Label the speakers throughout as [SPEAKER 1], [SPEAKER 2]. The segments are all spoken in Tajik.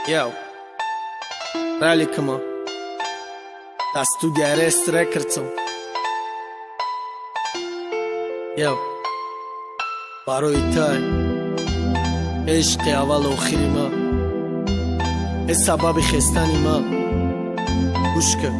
[SPEAKER 1] Yo, Раликама. Да студия Rest Records. Yo, барои тай ишқи аввалу охири ман, э сабаби хестани ман. Гӯш кун.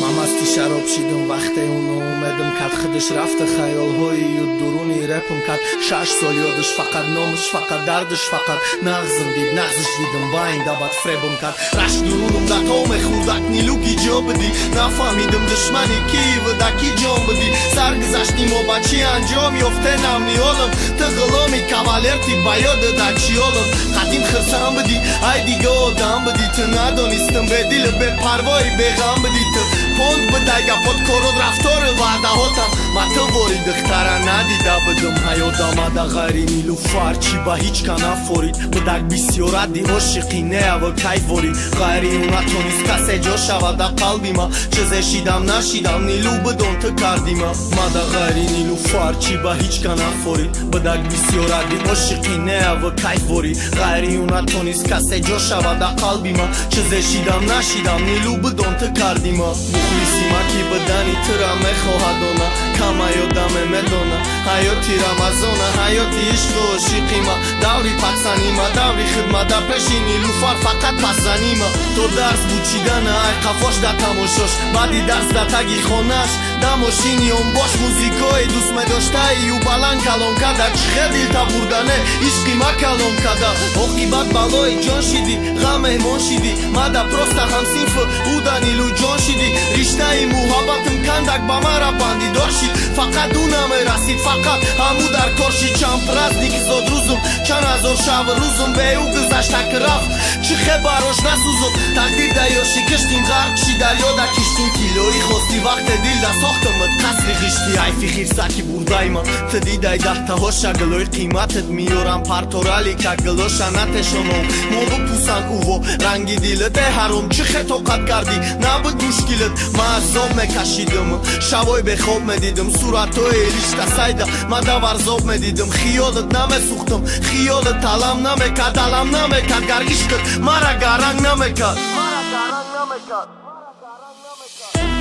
[SPEAKER 1] Ман масти шароб шидум, вақте уно омедам кад худаш рафта хаёлҳои ю дуруни репам кад. 6 сол ёдаш, фақат номаш, фақат дардаш, фақат нағзм дид, нағзш дидам, байн дабад фребам кард. Рашк дурунум да то мехӯрдак нилуки ҷо бидӣ, нафаҳмидим душмани киева да ки ҷон бидӣ. Саргузашти мо ба чӣ анҷом ёфте намниёлам, ту ғуломи кавалерти ба ёда да чиёлам. Қадим хирсан бидӣ, ай дига одам бидӣ, ту надонистам бедилу бепарвои беғам бидӣ. Ту понд бидай гапот, корот, рафтору ваъдаҳотам, ма ту вори духтара надида будум ҳаётамада ғайри Нилуфар. Чӣ ба ҳеҷ ка нафорид будак бисёради ошиқӣ неава кайф ворид, ғайри ӯ натонист касе ҷо шавад да қалби ма. Чизе шидам нашидам, Нилу, бидон, ту кардима. Мада ғайри Нилуфар чӣ ба ҳеҷ ка нафорид будак бисёради ошиқӣ неава кайф ворид, ғайри ӯ натонист касе ҷо шавад да қалби ма. Чизе шидам нашидам, Нилу, бидон, ту кардима. Мухлиси ма ки бидани тура мехоҳад, она кама ёдаме медона ҳаёти рамазона, ҳаёти ишқу ошиқима, даври патсанима, даври хидмата пеши Нилуфар фақат пасзанима. То дарс бучидана ай қафош да тамошош, баъди дарс да таги хонаш да мошини он бош, музикои дӯст медоштаи ю баланд калон када. Чӣ хел дилта бурдане ишқи ма калон када, оқибат балои ҷон шидӣ, ғам меҳмон шидӣ, мада просто ҳамсинфу уда Нилу ҷон шидӣ. Риштаи муҳаббатам кандак ба мара бандидор шид, фақат ӯ намерасид, фақат ҳаму дар кор шид. Чанд праздник зодрӯзум, чанд ҳазор шабу рӯзум бе ӯ гузашта ки рафт, чӣ хел барош насӯзум. Тақдир да ёши киштим, ғарқ ши дарё да киштим, тиллоӣ хости вақте дил да сохтамад қасри ғишти. Айфи хирсаки бурдайма, ту дидай даҳтаҳоша гилои қиматат миёрам, парторали ка гилоша натешоном мо бипӯсанд ӯво ранги дилат. Э ҳаром, чӣ хел тоқат кардӣ, набуд мушкилат? Ман азоб мекашидим, шабои бехоб медидим, суратҳои Элишка Сайда ман даварзоб медидим. Хиёлат намесӯхтам, хиёлат талам намекард, алам намекард, гар ишқат мара гаранг намекард.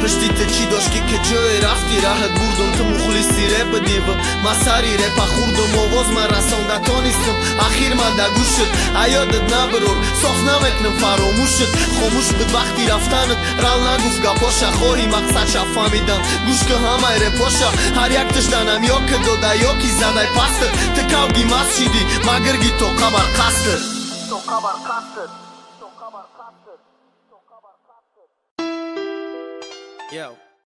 [SPEAKER 1] Пишти ту чӣ дошт ки куҷое рафтӣ, раҳат бурдум? Ту мухлиси реп бидиву ман сари репа хӯрдум, овоз ман расонда тонистам ахир ман да гӯшат. Аёдат набирор, соф намекунам фаромӯшат, хомӯш буд вақти рафтанат, рал нагуфт гапоша. Хоҳи мақсадша фаҳмидан, гӯш ки ҳамаи репоша, ҳар якташ данам ё ки дода, ё ки задай пастат. Ту кавги маст шидӣ, ма гирги то қабар қастат.
[SPEAKER 2] То қабар қастат, то қабар қастат, то қабар қастат.
[SPEAKER 1] Yo.